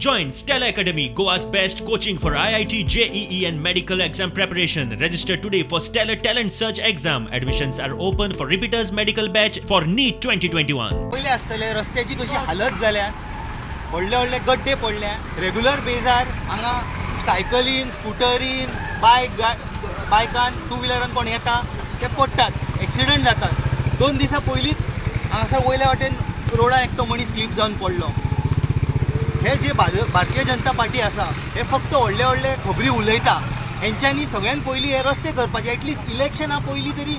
Join Stellar Academy, Goa's best coaching for IIT, JEE and medical exam preparation. Register today for Stellar Talent Search exam. Admissions are open for repeaters medical batch for NEET 2021. पयले आसतले रस्त्याची कशी हालत जाल्या, व्हडले व्हडले गड्डे पडल्या रेगुलर बेजार. हांगा सायकलीन, स्कुटरीन, बायक, बायकान, टू व्हिलरान कोण येता ते पडटात, एक्सिडंट जातात. 2 दिसां पयलींच हांगासर वयल्या वाटेन रोडार एकटो मनीस स्लीप जावन पडलो. हे जे भारतीय जनता पार्टी आसा, हे फक्त व्हडले व्हडले खबरी उलयता. हेंच्यांनी सगळ्यान पयलीं हे रस्ते करपाचे, एटलिस्ट इलेक्शना पयलीं तरी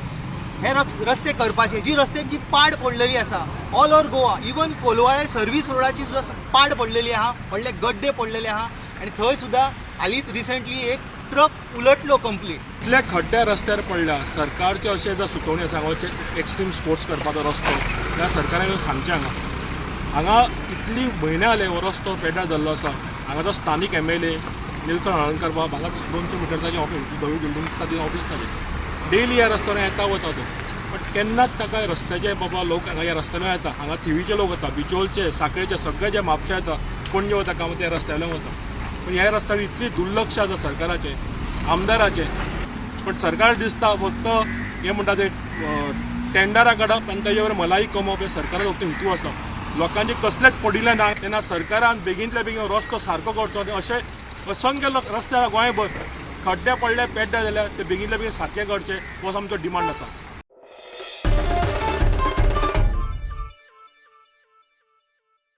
हे रस्ते करपाचे. जी रस्त्यांची पाड पडलेली आसा all over Goa, even Colvale service रोडाची सुद्दां पाड पडलेली आहा, व्हडले गड्डे पडलेले आहा आनी थंय सुद्दां हालींच रिसंटली एक ट्रक उलटलो कंप्लीट. इतले खड्डे रस्त्यार पडल्या. सरकारचे अशें जर सुचोवणी आसा, हांगा एक्स्ट्रीम स्पोर्ट्स करपाचो रस्तो जाल्यार सरकारान येवन सांगचें. हांगा हांगा इतली म्हयने जाले हो रस्तो पेड्ड्यार जाल्लो आसा. हांगाचो स्थानीक एमएलए निलकंठ हळर्णकर बाब, हांगा 200 मिटर्साची ऑफिस, धवी बिल्डींग आसता ती ऑफिस ताजी. डेली ह्या रस्त्यार येता वता तो, बट केन्नाच ताका रस्त्याचे, बाबा लोक हांगा ह्या रस्त्यान येता, हांगा थिवीचे लोक वता, बिचोलचे, साखळेचे, सगळे जे म्हापशा येता, पणजे वता कामां, त्या रस्त्यावयल्यान वता. पूण ह्या रस्त्यार इतली दुर्लक्ष आसा सरकाराचें, आमदाराचें. पण सरकार दिसता फक्त हे म्हणटा ते टेंडरां काडप आनी ताजे वयर मलाई कमोवप हे सरकाराचो फक्त हेतू आसा. लोकांचे कसलेच पडिल्लें ना. तेन्ना सरकारान बेगीनतल्या बेगीन रस्तो सारको करचो आनी अशे असंख्य लोक रस्त्यार गोंयभर खड्डे पडले, पेड्डे जाल्यार ते बेगीनतल्या बेगीन सारके करचे, हो आमचो डिमांड आसा.